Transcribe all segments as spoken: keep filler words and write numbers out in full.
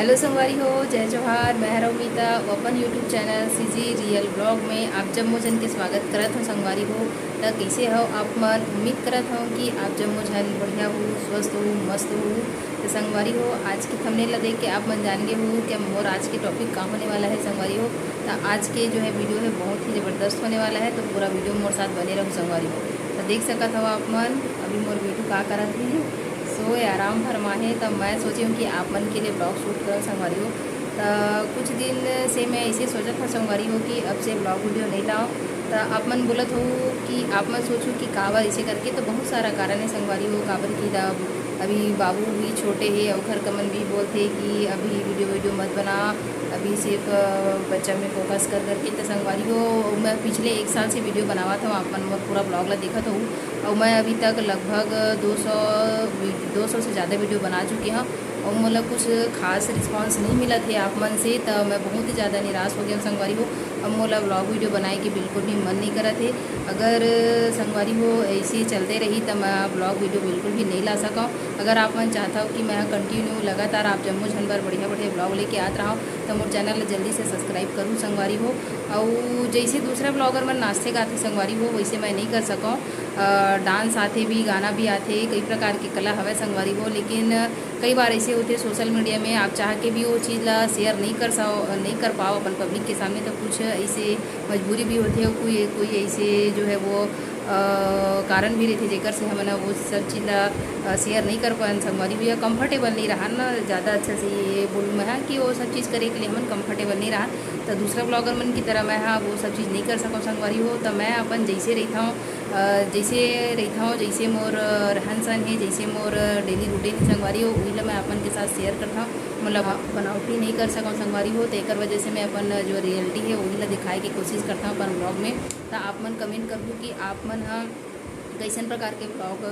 Hello संगवारी हो, जय जोहार। मैं हरव मीता, अपन YouTube channel CG real blog में आप जम्मो जन के स्वागत करत हूँ संगवारी हो। त कइसे हो आप मन? उम्मीद करत हूँ कि आप जम्मो जन बढ़िया हो, स्वस्थ हो, मस्त हो। तो संगवारी हो, आज के थंबनेल ला देख के आप मन जान गए हो कि मोर आज के टॉपिक का होने वाला है संगवारी हो। तो आज के जो है वीडियो है बहुत ही ज़बरदस्त होने वाला है, तो पूरा वीडियो मोर साथ बने रहो संगवारी हो। तो देख सकत हो आप मन, अभी मोर बेटू का करत है, सोए आराम फरमा है। तो मैं सोचे हूँ कि आप मन के लिए ब्लॉग शूट करो संगवारी हो। तो कुछ दिन से मैं ऐसे सोचत था संगवारी हो कि अब से ब्लॉग वीडियो नहीं लाओ। तो आप मन बोलत हो कि आप मन सोचो कि काबर ऐसे करके, तो बहुत सारा कारण है संगवारी हो काबर की। दा अभी बाबू भी छोटे है, ओखर कमन भी बोलते कि अभी वीडियो वीडियो मत बना, अभी सिर्फ अ, बच्चा में फोकस कर करके। तो संगवारी हो, मैं पिछले एक साल से वीडियो बनावत हूँ, आप मन मोर पूरा ब्लॉग ला देखत हो, और मैं अभी तक लगभग दो सौ वी- दो सौ से ज़्यादा वीडियो बना चुकी हूँ, और मोला कुछ खास रिस्पॉन्स नहीं मिलत है आप मन से, तो मैं बहुत ही ज़्यादा निराश हो गया संगवारी हो। अब मोला ब्लॉग वीडियो बनाए के बिल्कुल भी मन नहीं करत है। अगर संगवारी हो ऐसे ही चलते रही, तो मैं ब्लॉग वीडियो बिल्कुल भी नहीं ला सकूँ। अगर आप मन चाहता हो कि मैं कंटिन्यू लगातार आप जम्मो झन बर बढ़िया बढ़िया ब्लॉग लेके आत रहूँ, तो मोर चैनल ला जल्दी से सब्सक्राइब करूँ संगवारी हो। और जैसे दूसरा ब्लॉगर मन नाचते गाते संगवारी हो, वैसे मैं नहीं कर सकूँ। डांस आते भी, गाना भी आते, कई प्रकार के कला हवे संगवारी हो। लेकिन कई बार ऐसे होते सोशल मीडिया में, आप चाह के भी वो चीज़ ला शेयर नहीं कर सको, नहीं कर पाओ अपन पब्लिक के सामने। तो कुछ ऐसे मजबूरी भी होते है, कोई कोई ऐसे जो है वो अ, कारण भी रहते, जेकर से हमन ह वो सब चीज़ ला अ, शेयर नहीं कर पान संगवारी हो, या कंफर्टेबल नहीं रहन ना। ज़्यादा अच्छा से ये बोलूँ मैं ह कि वो सब चीज़ करे के लिए हमन कंफर्टेबल नहीं रहन। तो दूसरा ब्लॉगर मन की तरह मैं ह वो सब चीज़ नहीं कर सकूँ संगवारी हो। तो मैं अपन जैसे रहता हूँ, अ, जैसे रहता हूँ, जैसे मोर रहन सहन है, जैसे मोर डेली रूटीन है संगवारी हो, वही ला मैं अपन के साथ शेयर करता हूँ। मतलब बनावटी नहीं कर सकूँ संगवारी हो, तो एकर वजह से मैं अपन जो रियलिटी है वही ला दिखाए के कोशिश करता हूँ अपन ब्लॉग में। तो आप मन कमेंट करहू कि आप मन ह कैसन प्रकार के ब्लॉग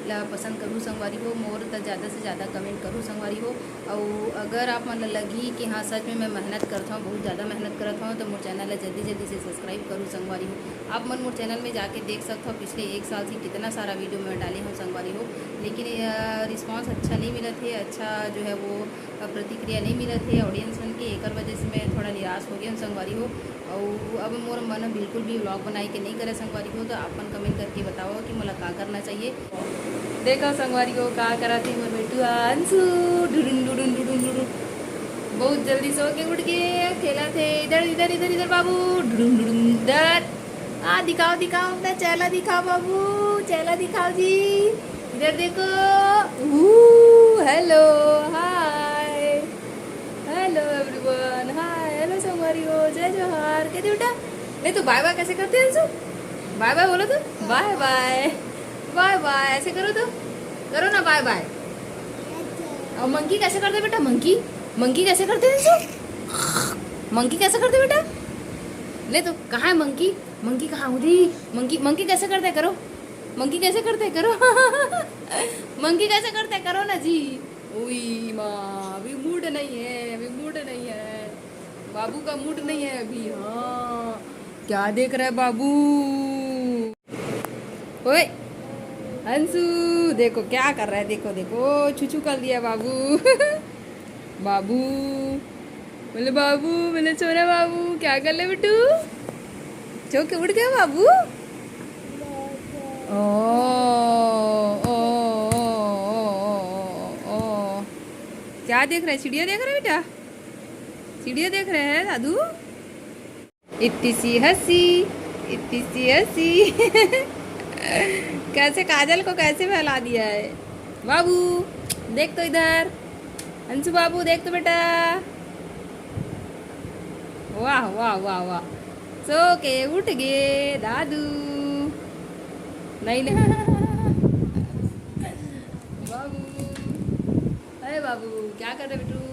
ला पसंद करहू संगवारी हो। मोर त ज़्यादा से ज़्यादा कमेंट करहू संगवारी हो। और अगर आप मन ला लगही कि हाँ, सच में मैं मेहनत करत हूँ, बहुत ज़्यादा मेहनत करत हूँ, तो मोर चैनल ला जल्दी जल्दी से सब्सक्राइब करूँ संगवारी हो। आप मन मोर चैनल में जाके देख सकत हो, पिछले एक साल से कितना सारा वीडियो मैं डाले हूँ संगवारी हो, लेकिन रिस्पॉन्स अच्छा नहीं मिलत है, अच्छा जो है वो प्रतिक्रिया नहीं मिलत है ऑडियंस मन के, एकर वजह से मैं थोड़ा निराश हो गया हूँ संगवारी हो। और अब मोर मन बिल्कुल भी व्लॉग बनाए के नहीं करे संगवारी हो, तो आप मन कमेंट करके बताओ कि मोला का करना चाहिए। देखो संगवारी हो का करा थे मोर बेटू ह अंशु, डुडुन डुडुन डुडुन डुडुन, बहुत जल्दी सो के उठ के खेला थे। इधर इधर इधर इधर बाबू, डुडुन डुडुन इधर। आ दिखाओ दिखाओ अपना चेहरा दिखाओ बाबू, चेहरा दिखाओ जी। इधर देखो। ऊ, हेलो, हाय। हेलो एवरीवन, हाय, हेलो संगवारी हो, जय जोहार। कहते बेटा, नहीं तो बाय बाय कैसे करते हैं अंशु? बाय बाय बोलो तो, बाय बाय। बाय बाय ऐसे करो तो, करो ना बाय बाय। और मंकी कैसे करते बेटा? मंकी, मंकी कैसे करते हैं अंशु? मंकी कैसे करते बेटा? ले तो, कहाँ है मंकी? मंकी कहाँ उधी? मंकी, मंकी कैसे करते हैं? करो, मंकी कैसे करते हैं? करो। मंकी कैसे करते हैं? करो ना जी। उई माँ, अभी मूड नहीं है, अभी मूड नहीं है, बाबू का मूड नहीं है अभी। हाँ, क्या देख रहा है बाबू? ओए अंशु, देखो क्या कर रहा है, देखो देखो, छुछू कर दिया बाबू। बाबू, बोले बाबू, बोले छोरा बाबू, क्या कर ले बेटू? सो के उठ गया बाबू। ओ, ओ, ओ, ओ, ओ, ओ, ओ। क्या देख रहा है? चिड़िया देख रहा है बेटा? चिड़िया देख रहे हैं दादू। इतनी सी हंसी, इतनी सी हंसी। कैसे काजल को कैसे बहला दिया है। बाबू, देख तो इधर। अंशु बाबू, देख तो बेटा। वाह, वाह, वाह, वाह। सो के उठ गए दादू। नहीं, नहीं। बाबू, अरे बाबू, क्या कर रहे बेटू?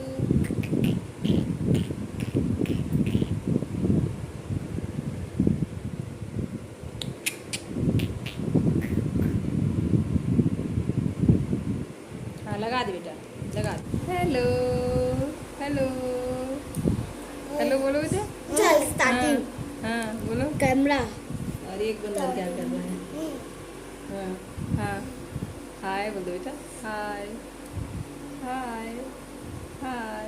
हाँ, लगा दे बेटा, लगा दे। हेलो, हेलो, हेलो बोलो बेटा। चल, स्टार्टिंग। हाँ, हाँ, बोलो। कैमरा। और एक बंदा क्या कर रहा है? हाँ, हाँ। हाय बोल दो बेटा। हाय, हाय, हाय।